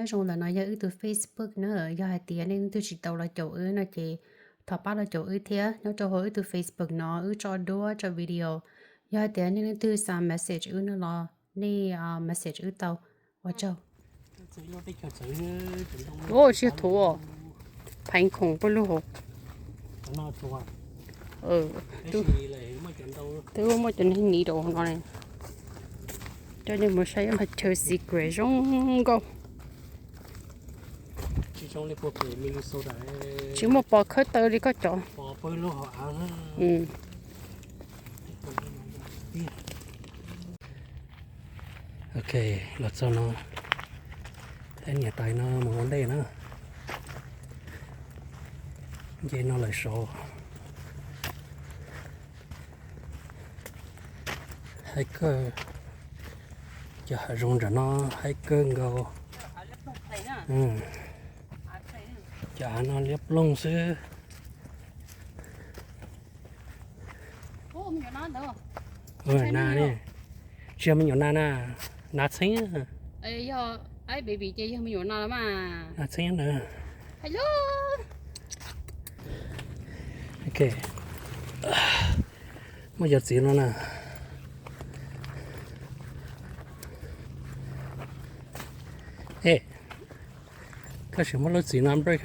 Zoo ntawm no yog wb tus Facebook na, yog hais tias nej leej twg tsis tau los caum wb no ces thov pab los caum wb thiab. Nyob rau hauv wb tus Facebook no wb tso duab tso video. Yog hais tias nej leej twg xa message wb no los nej message wb tau. Ua tsaug. Ua tsis thuv, pheev khoom pawg lug hauv. Twb muaj cov neeg niv rau no, coj nej mus saib ib qhov chaw secret zoo nkauj. Tsis muaj pos khawb taw li koj cov. Ok, los txog no, peb niam tais no mus ua ntej na. Nce no lawm saud. Haib kawg, cov hav zoov nram no haib kawg nkaus. Cov av no liab ploog xwb. Na, tsis yog me nyuam nas na, nas txheeb. Nas txheeb ntawd. Ok, muaj cov txiv no na. Ej, koj sim muab lub txiv no break.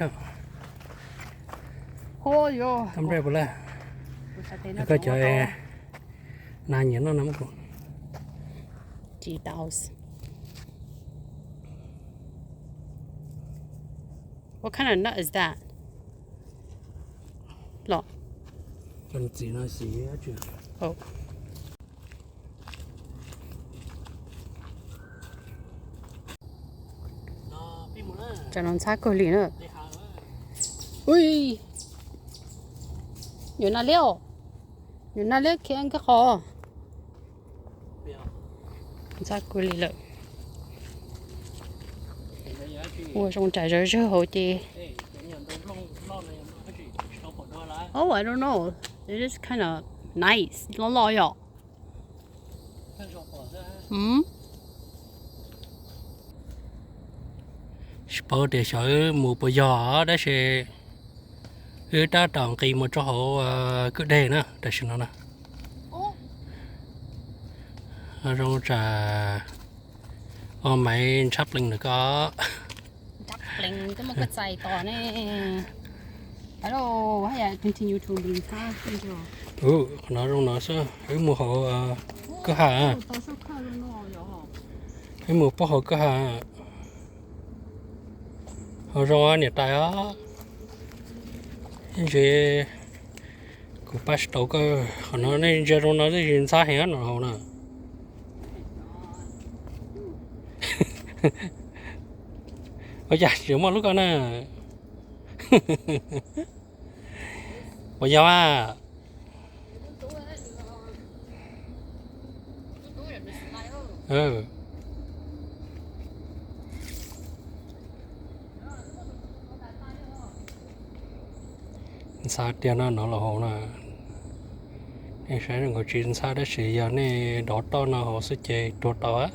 Koj break puas laj? Koj cov nas nyiam noj no muab kuv. What kind of nut is that? Los. Cov txiv no xis. Tsam no ntxhab kawg li na. Ui, nyuam nas liab, nyuam nas liab khiav nkag qhov. Ntxhab kawg li lawm. Ua zoo tsam zawv zawg hauv ces. Oh, I don't know. It is kind of nice. Loj loj yom. Tsis paub tias xyov wb mus puas yog tab sis wb tab tom nqis mus rau hauv kwj deg na tam sim no na. Zoo tsam o maiv ntshab plees ntawm ko. Qhov no zoo no xwb, wb mus hauv kwj ha. Wb mus puag hauv kwj ha. Ho zoo niam tais os. Ntsia, kuv pab tsis tau koj, qhov no nej ntsia zoo no twb tsis ntxhab heev no hauv na. Ua cas tsis muaj lub ko na? Puas yog a? Ntxhab tiag no no los hauv na. Nej saib zoo nkaus tsis ntxhab tab sis yog nej dov toj no hauv xwb ces tuag tau a.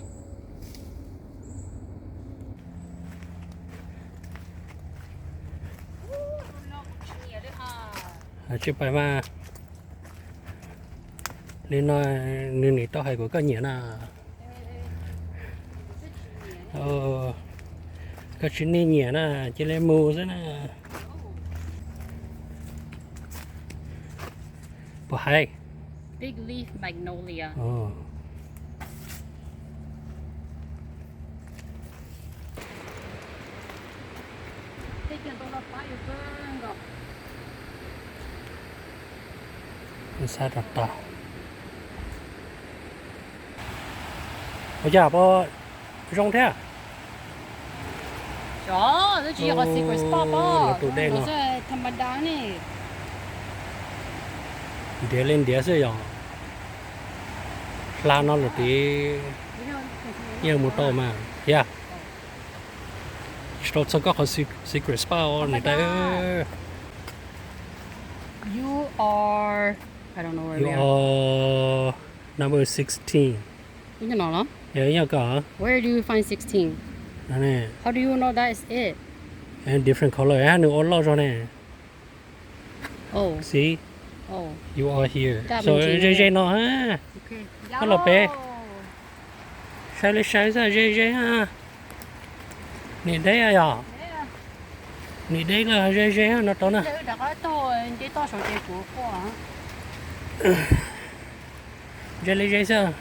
Tsis pais mas. Li no nws nim tau hais kom koj nyiam na. Koj tsis nyiam na, cia li mus xwb na. Puas hais? Big leaf magnolia. Ntxhab rau tau. Ua cas puas zoo thiab? Cov, twb tsis yog qhov secret spot pom, lawv tus dej no. Ntiav li ntiav xwb yog. Hla no lawm tid, yeej mus tau mas thiab. Tsis tau txog koj qhov secret spot niam tais. You are, I don't know where we are. You are number sixteen. Yog koj. Where do you find sixteen? How do you know that is it? Different color, nws ua loj zog ne. See, you are here. So ze ze no. Koj los pem, saib li saib xwb, ze ze. Nim deb yom? Nim deb los ze ze no rau na. Ze li ze xwb.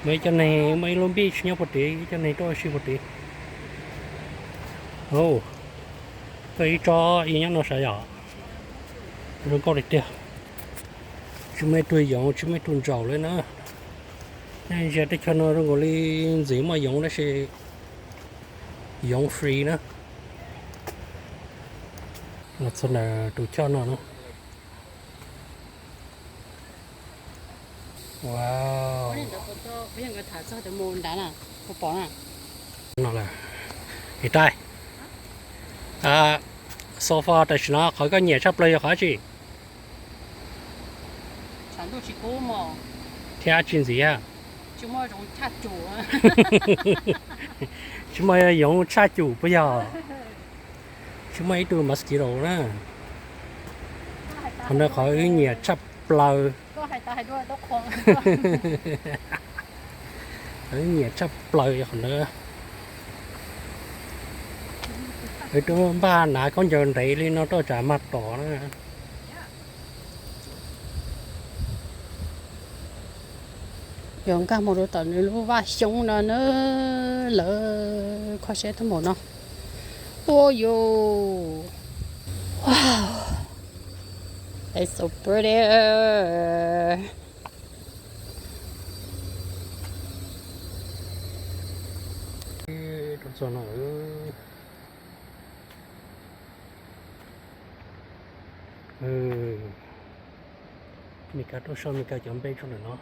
Muaj ib co neeg, muaj ib lub beach nyob puag tid, ib co neeg tuaj ua si puag tid. Tuaj ib tsob ib nyob no sav yom. Zoo nkauj li tiag. Tsis muaj ib tug yoov, tsis muaj ib tug ntsaum li na. Nej ntsia teb chaws no zoo nkaus li ntxim muaj yoov tab sis yoov free na. Los txog ntawm tus choj no na. Wow. No lawm. Nim tais, so far tam sim no qhov koj nyiam tshaj plaws yog qhov dab tsi? Thiab dab tsi ntxiv? Tsis muaj yoov tshaj cum puas yog? Tsis muaj ib tug mosquito na. Qhov ntawd qhov wb nyiam tshaj plaws. Wb nyiam tshaj plaws qhov ntawd. Wb twb npaj hnav khaub ncaws ntev li no tuaj tsam mag tom na. Yog nkag mus rau tom nws lub vaj xyoob no na, lawv kho siab tuaj mus no. Ua yus, wow, it's so pretty. Rau txog no, Mes Kas tuaj so Mes Kas cov npe tso ntawm no.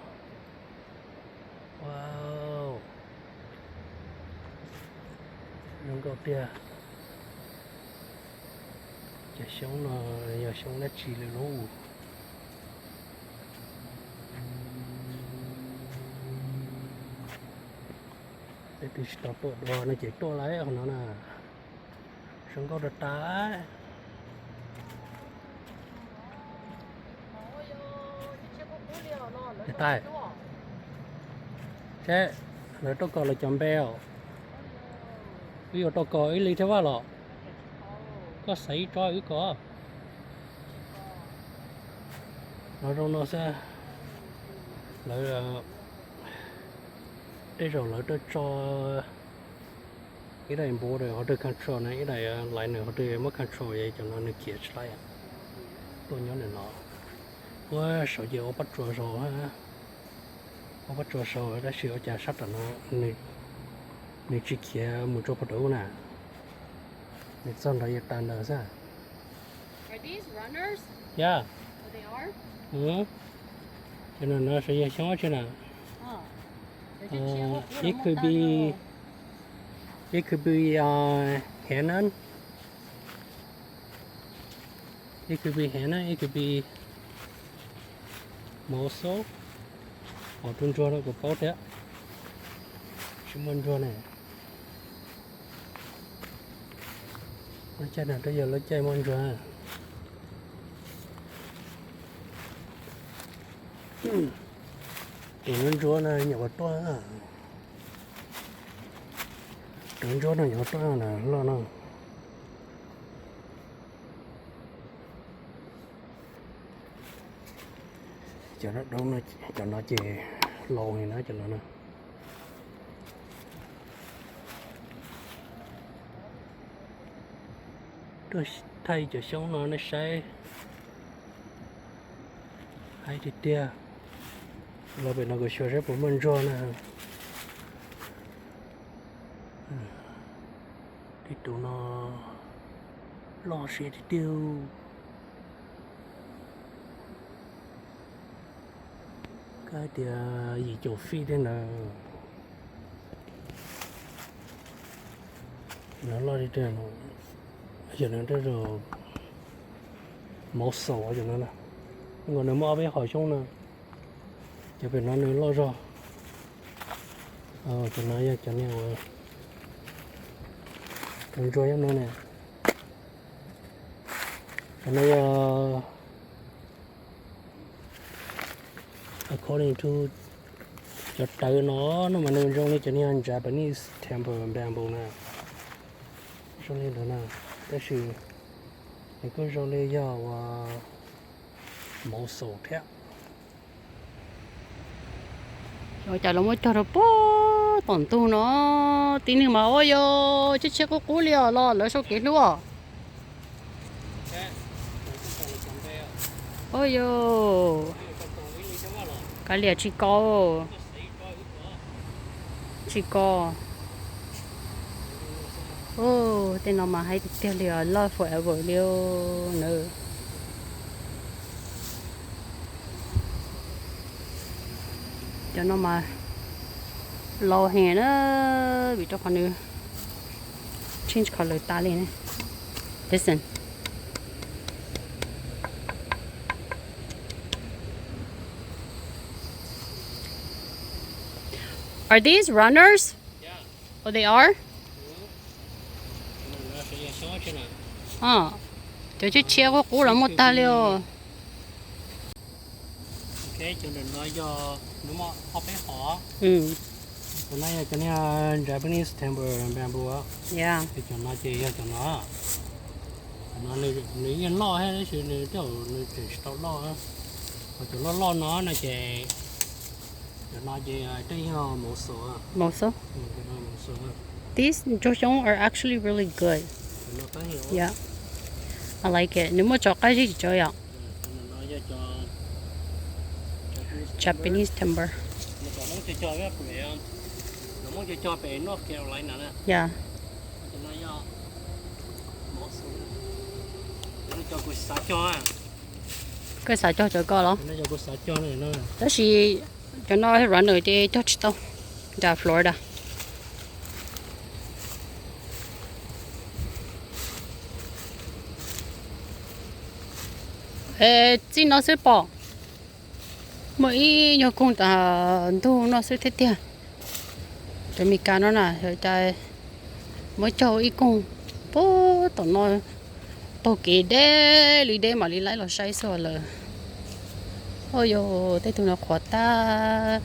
Wow, zoo nkauj tiag. Cov xyoob no yog xyoob dab tsi lawm lauj? Leej twg tsis tau tuaj dua no ces tuaj lawm qhov no na. Zoo nkauj rau tas. Tais, seb lawv tuaj kos lawv cov npe os. Wb yuav tau kos ib li thiab vaj los? Koj xaiv ib tsob wb kos. No zoo no xwb. Lawv, tej zaum lawv tuaj tso ib daim border hauv rau control na, ib daim line hauv rau muab control, cov no nws khiav tsis laib. Tuaj nyob ntawm no. Ua saum ces ua pob tsuas zaum, ua pob tsuas zaum tab sis ua cas sab tom no nws tsis khiav mus rau puag tom ub na. Nws txog nrad yuav tas ntawd xwb. Yog, cov no no xyov yog xyoob dab tsi na. It could be, it could be henna. It could be henna, it could be mousse. Ho tus ntsuag no kuv paub thiab. Tsis muaj ntsuag ne. Lub caij no twb yog lub caij muaj ntsuag. Tus ntsuab ntsuab no nyuam qhuav tuaj. Tus ntsuab no nyuam qhuav tuaj na loj no. Cov no, cov no ces laus li na cov no na. Tuaj thaij cov xyoob no nej saib. Haib tiag tiag. Los pem no kuv xyuas saib puas muaj ntsuag na. Tej tus no loj siab tiag tiag. Kab hais tias yim caum feet thiab ntawd. No loj tiag tiag no. Yog no tej zaum mousse cov no na. Nkaus nws muaj ob peb hom xyoob no. Pem no nws loj zog. Cov no yog cov niag uas cov ntsuag nyob no na. Cov no yog according to cov rawv no, no mas nws zoo li cov niag Japanese temple bamboo na. Zoo li ntawd na, tab sis nws kuj zoo li yog uas mauv xaus thiab. Cas los muab cog rau puag tom ntug no, tib neeg mas ua yog tshiab tshiab qub qub li os los lawv sau kev hlub os. Ua yog kav liam tsis kos, tsis kos. Tej no mas haib tiag tiag li os, love forever li na. Cov no mas laus heev na, vim rau qhov nws change color tas li ne. Listen. Are these runners? Oh, they are? Cov tshiab tshiab qub qub los muaj tag li os. Cov no yog cov niag Japanese temple bamboo. Cov no ces yog cov no. Cov no nws yeej loj thiab tab sis nws tej zaum nws tseem tsis tau loj. Ho cov loj loj no no ces cov no ces tej yog mauv xaus. Mauv xaus. These ntsuag xyoob are actually really good. Yeah. I like it. Nws muaj tso qab zib tsis tso yom. Japanese timber. Yeah. Koj xav cog cov ko los? Tab sis cov no runner ces cog tsis tau. Nram Florida. Txij no xwb pom muaj ib nyuag koog tas ntug no xwb thiab tiag. Cov Meskas no na, cas muab cog ib koog puag tom no, taug kev deb li deb mam li laib los saib xwb lawm. Ua yog tej tug no qhuav tag,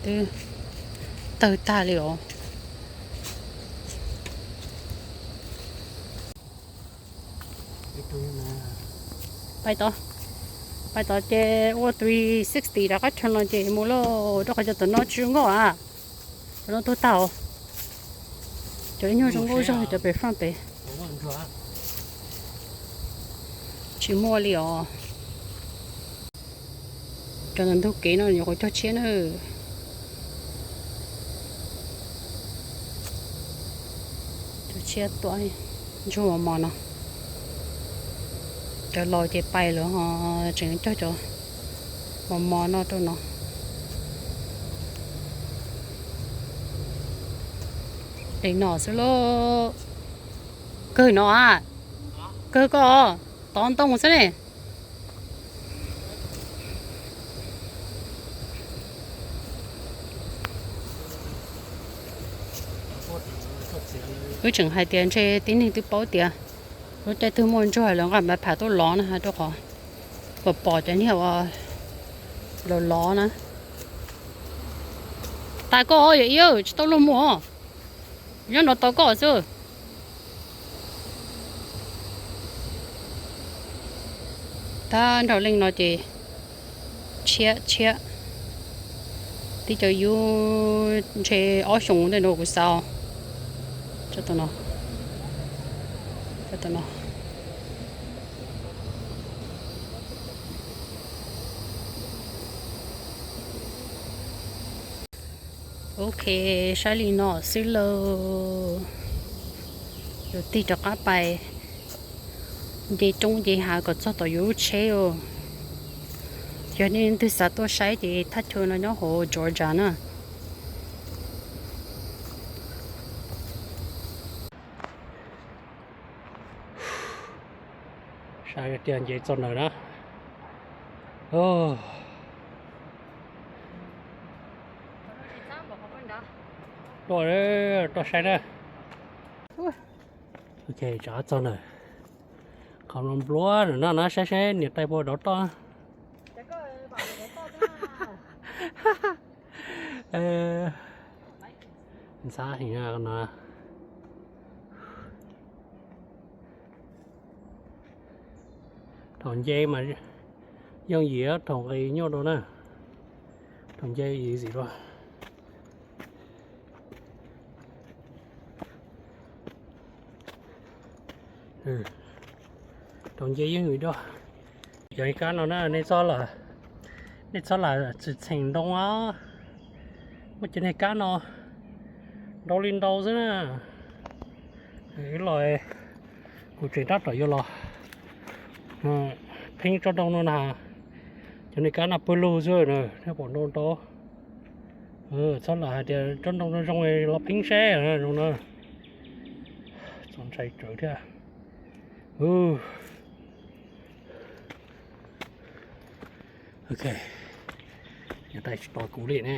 twb tawg tag li os. Pais tod, pais tod ces ua three sixty rov qab turn los ces mus lauj, rau qhov cov tom no tsis zoo nkauj a. Cov no tuag tag os. Cov ib nyuag zoo nkauj zog cov pem front pem. Tsis muaj li os. Cov ntawm ntug kev no nyuam qhuav cog tshiab na. Cog tshiab tuaj ntsuag mos mos no. Cov laus ces pais lawm ho tseem cog cov mos mos no rau no. Li no xwb lauj. Kawg no a, kawg koj, tov ntoo xwb ne. Wb tseem hais tias ntshe tib neeg twb paub tias lub caij twg muaj ntsuag lawv nqa maiv pham tuaj lov na, rau qhov pom pom cov niag uas lov lov na. Tas koj yawm ib, tsis tau luag mus, nyob no tos koj xwb. Tab nrho leej no ces tshiab tshiab, tib co yub ntshe ob xyoos ntej no kuv xav. Tso tus no, tso tus no. Ok, saib li no xwb lauj. Yuav tig rov qab pais nce roob nce hav kom txog tom yus lub tsheb os. Yog nej leej twg xav tuaj saib ces thaj chaw no nyob hauv Georgia na. Saib tias nce txog ntawd na. Tuaj, tuaj saib na. Ok, tsov txog na. Qhov no npluab no na, saib saib niam tais puas dov toj. Ntxhab heev no. Thaum nce mas yooj yim, thaum nqis nyuaj dua na. Thaum nce easy dua. Thaum nce yooj yim dua. Cov niag kab no na, nej txhob lam, nej txhob lam txwm txheem ntoo os. Muaj cov niag kab no ntau li ntau xwb na. Wb los, kuv tseem tab tom yuav los pheeb tsob ntoo no na. Cov niag kab no pawg lug xwb na, nej pom ntau ntau. Txhob lam hais tias tsob ntoo no zoo los pheeb seb zoo na. Txaus ntshai tsawv thiab. Ok, niam tais tsis tos kuv li ne.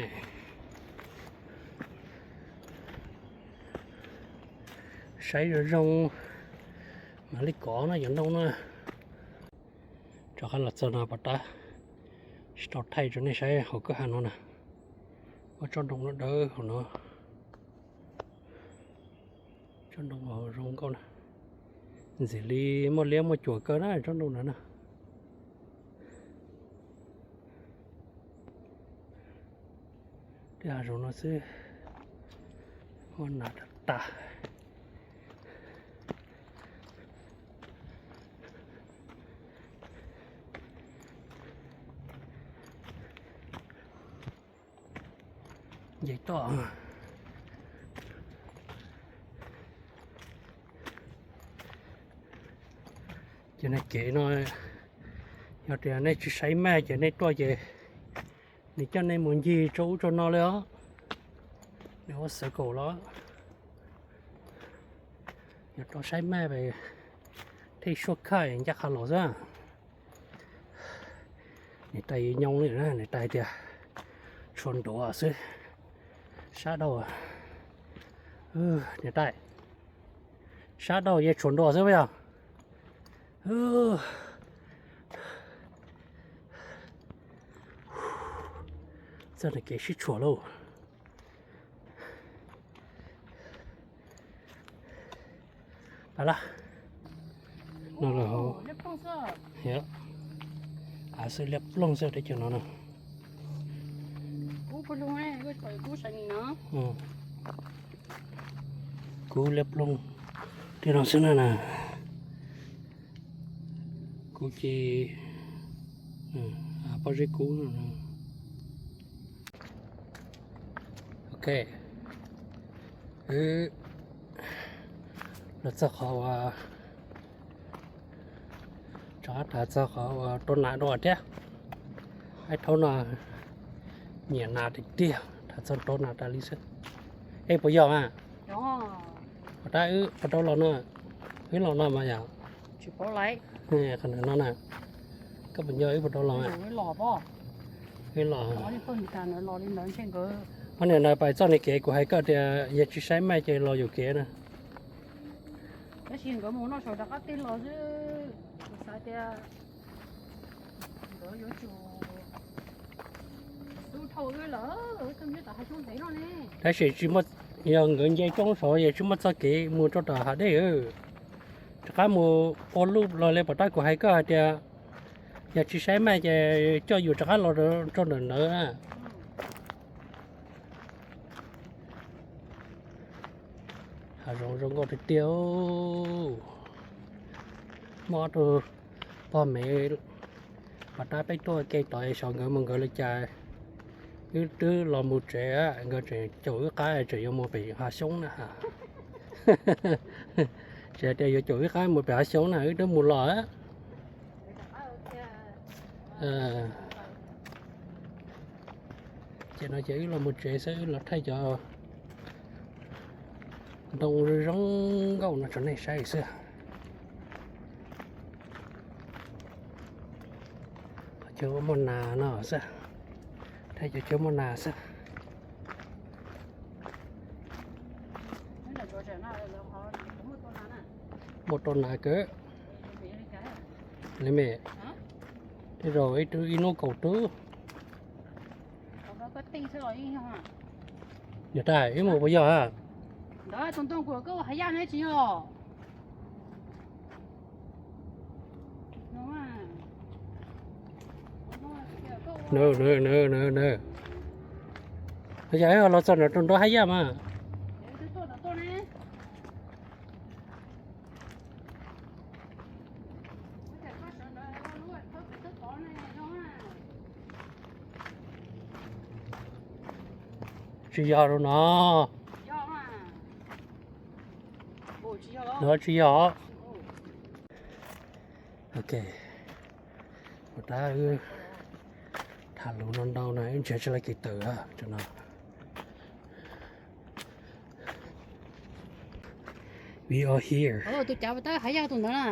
Saib zoo zoo mam li kov na cov ntoo na. Rov qab los txog no pov tab, tsis tau thaij rau nej saib hauv kwj ha no na. Muaj tsob ntoo dawb dawb hauv no. Tsob ntoo zoo nkauj na. Ntxim li muaj liab muaj cuam kawg na tsob ntoo ntawd na. Tej hav zoov no xwb, muaj nas tag tag. Nce toj. Ces nej kev no, yog tias nej tsis saib maj ces nej tuaj ces nws coj nej mus ncig rau ub rau no li os. Nws ua xav kaum los, yog rau saib maj es thiaj suab khaj ncaj qha los xwb. Niam tais nyob li na, niam tais tias tshuav nruas xwb, sab dhau. Niam tais, sab dhau yeej tshuav nruas xwb puas yog? Txoj niag kev sib tshuam lauj. Pab lab no los hauv, av xwb liab ploog xwb teb chaws no na. Kub liab ploog tej no xwb na na. Kub ces pob zeb kub. Ok, wb los txog qhov uas, rov qab tham txog qhov uas rau nas dua thiab. Ib thaum no nyiam nas tiag tiag, tham txog rau nas tas li xwb. Es puas yog mas? Pov tab wb puas tau los no? Wb los no mas yog. Qhov no na, koj puas nco wb puas tau los? Wb los. Ob niag ntawd pais txoj niag kev kuv hais koj tias yog tsis saib maj ces los yuam kev na. Tab sis tsis muaj, yog nkawd nce coob saud yog tsis muaj txoj kev mus rau tom hav dej. Rov qab mus ua luj los li pov tab kuv hais koj hais tias yog tsis saib maj ces coj yus rov qab los rau ntawm ntawd. Hav zoov zoo nkauj tiag tiag. Muaj ob tug pog me pov tab peb tuaj ke tod xyov nkawd mus nkawd li cas. Wb twb los mus tsev, nkawd tseem caum wb qab tseem yuav mus pem hav xyoob na. Tseem tias yuav caum wb qab mus pem hav xyoob na, wb twb mus los. Ces no ces wb los mus tsev xwb, wb los thaij cov ntoo zoo nkauj no rau nej saib xwb. Qhov chaw muaj nas no xwb, thaij cov chaw muaj nas xwb. Muaj rau nas kawg li me. Tej zaum ib hnub kaum tub. Yog tas ib mus puas yog a? Nws, nws, nws, nws, nws. Yog los txog nram rau nrab haj yaj mas. Tsis yog rau no. No tsis yog. Ok. Ua tab wb tham lus no ntau no wb nrhiav tsis tau kev tawm tso no. We are here. Tus cav tab haj yaj tus ntawd na.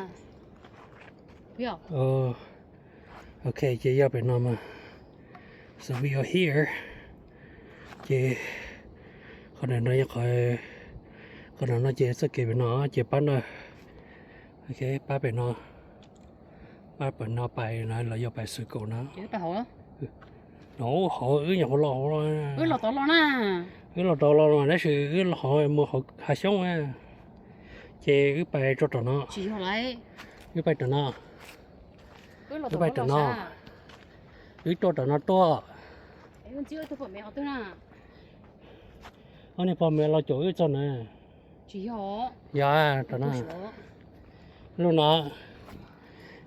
Ok, ces yog pem no mas. So we are here. Ces qhov ntawm no yog qhov, qhov ntawm no ces txoj kev pem no ces pab no. Ok, pab pem no. Pab pem no pais no los yog pais xwm kaum no. No hauv wb nyuam qhuav los hauv los. Wb los tod los na. Wb los tod los no tab sis wb los hauv mus hauv hav xyoob na. Ces wb pais rau tom no. Wb pais tom no. Wb pais tom no. Wb tuaj tom no tuaj. Ob niag pog me los caum wb txog na. Yog tom no. Lub no,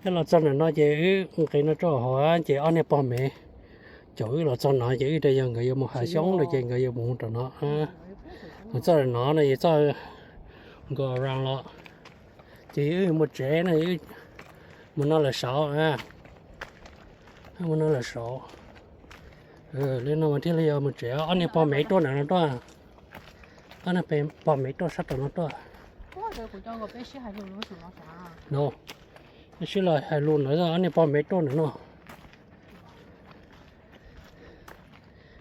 wb los txog ntawm no ces wb nqis no rau hauv ces ob niag pog me caum wb los txog no ces wb tias yog nkawd yuav mus hav xyoob lawm ces nkawd yuav mus tom no. Mus txog no no es txoj go around los ces wb mus tsev no, mus no lawm saud, mus no lawm saud. Li no mas thiaj li yog mus tsev. Ob niag pog me tuaj ntawm no tuaj. Ob niag pog me tuaj sab tom no tuaj. No, wb sib los hais lus ntawd ob niag pog me tuaj ntawm no.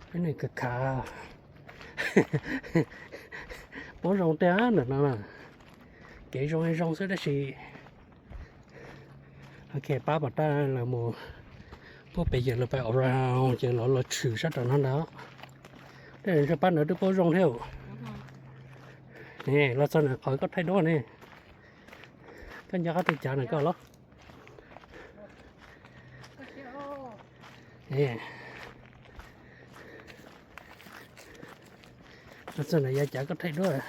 Peb nws khav khav. Paub zoo tiag ntawm no. Kev zoo zoo xwb tab sis. Ok, pab pom tab lawv mus puag pem ces lawv pais around ces lawv los tshwm sab tom no ntag. Tej zaum ntshe pab ntawd twb paub zoo thiab. Los txog ntawm qhov koj thaij duab ne. Koj nco qab tus cav ntawm koj los. Los txog ntawm yav cav koj thaij duab.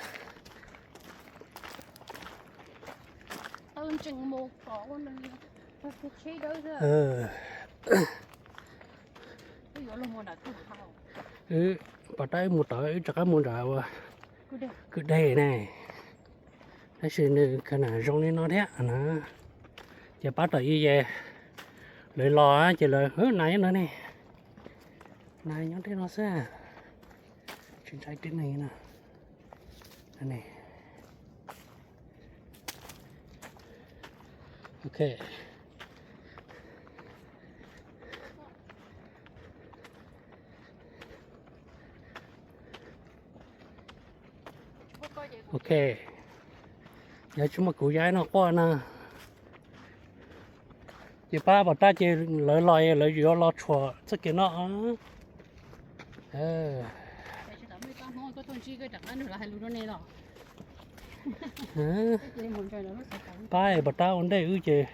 Wb pom tab wb mus tod wb rov qab mus nram ua kwj deg ne. Tab sis nws kha nam zoo li no thiab na. Ces pab tom ib ye lawv los ces lawv, nas nyob no ne. Nas nyob tej no xwb. Tsis ntshai tej neeg no. Ok. Ok. Yog tsis muaj kuv yav no quaj na. Ces pab pom tab ces lawv los lawv yuav los tshuam txoj kev no. Pab pom tab ua ntej wb ces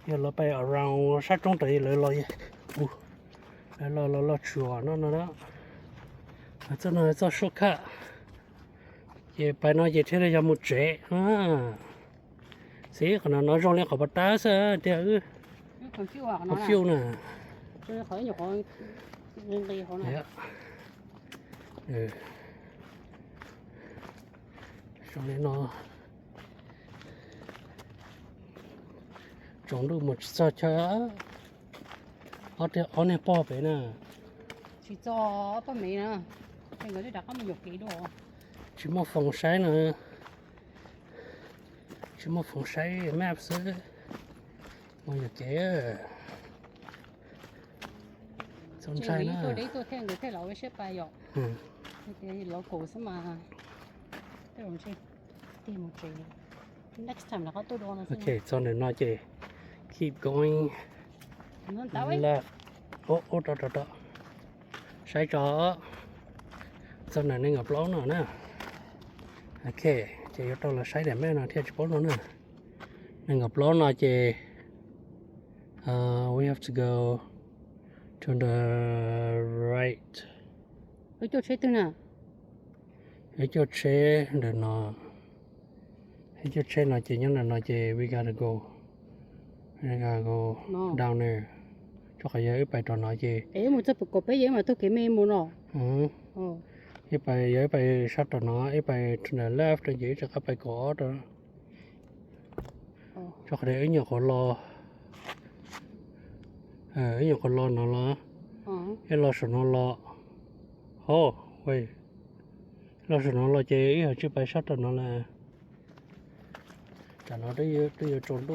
yog lawv pais around sab roob rau lawv los, lawv los los los tshuam no no. Txoj no txoj shortcut. Ces pais no ces thiaj li yog mus tsev. Xib qhov no no zoo li qhov pov tab xwb tiag wb. Qhov fiuj na. Zoo li no. Tsaus ntuj mus tsis txog chaw. Ob niag pog pem na. Tsis txog pog me na. Tsis muaj foos saib na. Tsis muaj foos saib map xwb. Mus yuam kev. Txaus ntshai na. Tig mus tsev. Ok, txog ntawm no ces keep going left. Ub, ub, rov, rov, rov. Saib tso, txog ntawm nees nkaum plaub no na. Ok, ces yuav rau los saib daim map no thiaj tsis paub no na. Nees nkaum plaub no ces, uh, we have to go to the right. Wb coj tsheb twg na? Wb coj tsheb ntawm no. Wb coj tsheb no ces nyob ntawm no ces we gotta go, we gotta go down there. Rau qhov yog wb pais rau no ces, es wb mus txog pem kaum peb yog wb mam taug kev me mus no. Wb pais, yog wb pais sab rau no, wb pais to the left ces wb rov qab pais kaum ob rau. Rau qhov tias wb nyuam qhuav los, wb nyuam qhuav los no los, wb los saum no los, ho, los saum no los ces wb ho tsis pais sab rau no lawm. Tam no twb yuav tsaus ntuj, twb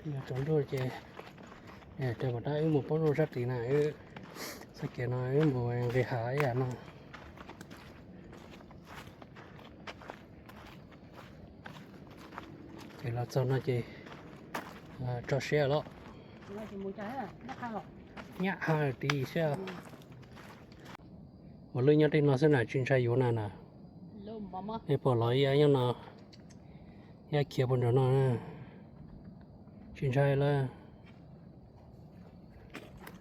yuav tsaus ntuj ces, tes mas tab wb mus poob rau sab tid na, wb txoj kev no wb mus nqis hav ib yam no. Ces los txog no ces tso siab los. Nyab ha ris siab. Ua lwj nyob tej no xwb na, tsis ntshai yuav na na. Nej pom los ib yam nyob no, ib yam khiav puag nram no na, tsis ntshai lawm.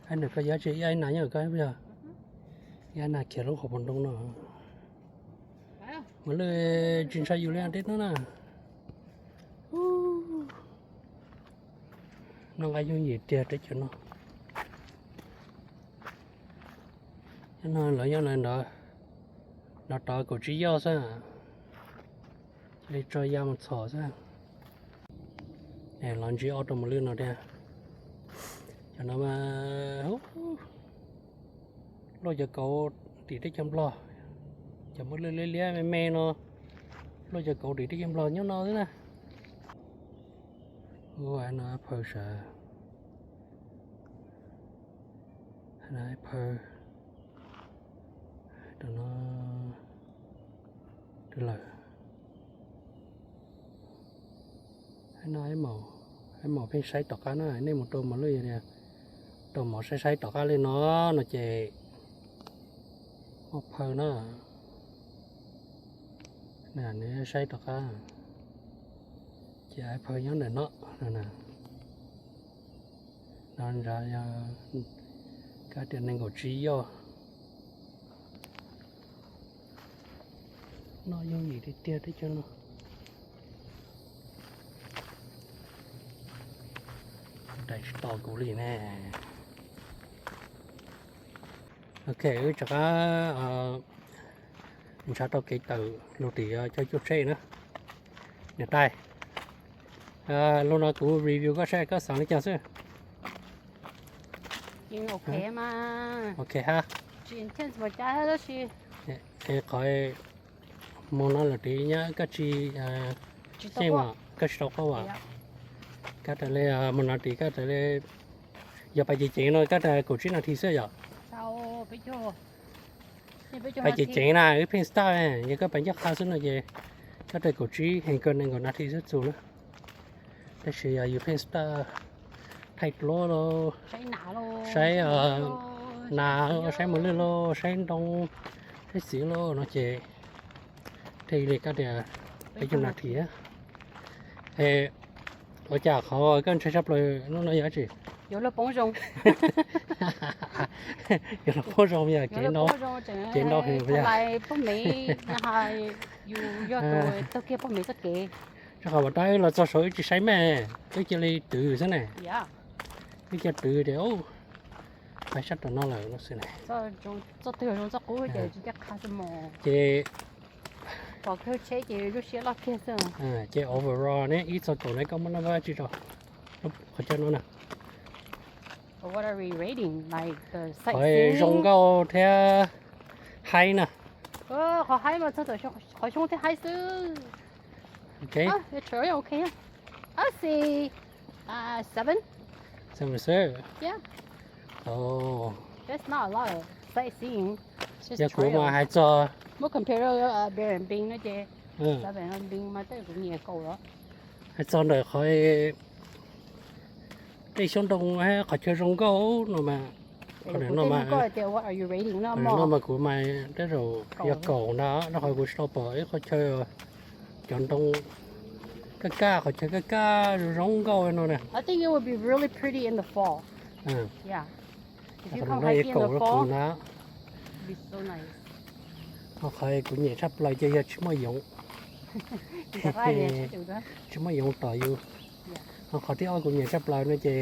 Ab, nws koj yog tsis ib yam nas nyob koj yog, ib yam nas khiav lub qhov puag nroo no. Ua lwj tsis ntshai yus li tej no na. Noj nqaij yooj yim tiag teb chaws no. Nyob no lawv nyob no nrov, nrov tod kaum tsib yoj xwb, cia li tso ya mus txhom xwb. Los ntsib ob rau mus lwj no thiab. Cov no mas luaj cov kauv tim teb chaws Nplog, cov mus lwj liab liab me me no, luaj cov kauv tim teb chaws Nplog nyob no xwb na. Ub, no phaw sav, no phaw, rau no, rau lawm. No, ib mos pheej saib tom qab na, nej mus rau mos lwj, rau mos saib saib tom qab li no, no ces muaj phaw na. Nws saib tom qab, ces phaw nyob ntawm no. No nrad yog kab tias nees nkaum tsib yoj. Noj yooj yim tiag tiag teb chaws no. Daim tsis tos kuv li ne. Ok, wb rov qab ntshav tau kev tawm lug tim cov cuaj tsheb na. Niam tais, lug no kuv review koj saib koj xav li cas xwb. Ok hab. Qhov moog no lawm tid nyab koj tsis, koj tsis tau quaj as. Kab tas li moog no tid kab tas li, yog pais ceev ceev no kab tas kaum tsib nas this xwb yom. Pais ceev ceev na wb pheej start, yog koj pais ncaj qha xwb no ces kab tas kaum tsib heev kawg nees nkaum nas this xwb txug na. Tab sis yog yus pheej start thaij duab los, saib nas, saib mos lwj los, saib ntoo, saib txiv los no ces thiaj li kab tias peb caug nas this. Es ua cas qhov koj ntshai tshaj plaws hnub no yog dab tsi? Yuav luag poob zoo yog kev ntau, kev ntau heev yog. Rau qhov uas tab wb los txog saud wb tsis saib map, wb cia li twv xwb ne. Wb cia twv tias pais sab tom no lawm no xwb ne. Ces ces overall ne ib txog kaum ne koj muab number dab tsi rau qhov chaw no na? Qhov zoo nkauj thiab haib na. Qhov haib mas txog tam qhov xyoob thiab haib xwb. Seven xwb. Yog kuv mas hais txog, muab compare rau Barents Peak no ces Hais txog ntawm qhov tej xyoob ntoo, qhov chaw zoo nkauj no mas, no mas kuv mas tej zaum yog kaum na, rau qhov kuv tsis tau pom ib qhov chaw cov ntoo kaj kaj, qhov chaw kaj kaj zoo zoo nkauj no na. Qhov no yog kaum rau kuv na. Ho qhov kuv nyiam tshaj plaws ces yog tsis muaj yoov. Tsis muaj yoov tom yus. Ho qhov thib ob kuv nyiam tshaj plaws no ces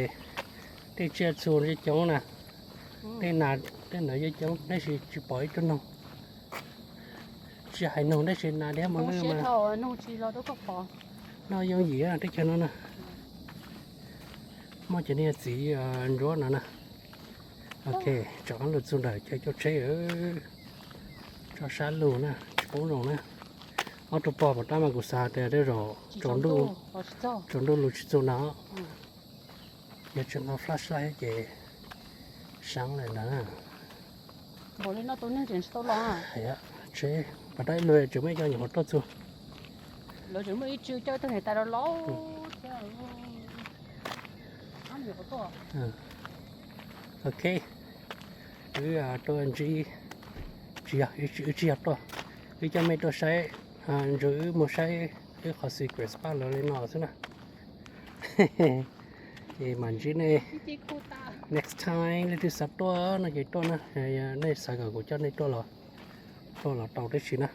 tej tsiaj txhu coob coob na. Tej nas, tej nas coob coob tab sis tsis pom ib tug noog. Tsis hais noog tab sis nas thiab mos lwj mas noj yooj yim teb chaws no na. Muaj cov niag txiv ntsuab no na. Ok, tso ob lub txug ntawm chaw coj tsheb, tso sab lug na, tsis poob zoo na. Ob tug pog pom tab mas kuv xav tias tej zaum tsaus ntuj lug tsis txug no. Yog tsis nqa flashlight ces saib lawm ntag. Tsheb pas dab ib lug tseem muaj ib co nyuam qhuav tuaj txug. Ok, wb tuaj ntsib, tsis yog, wb tsis yog tuaj, wb coj mej tuaj saib, ntshe wb mus saib wb qhov secret spot lawv li no xwb na. Ces mam ntsib nej next time, leej twg xav tuaj no ces tuaj na. Nej xav kom kuv coj nej tuaj los, tuaj los tau tib si na.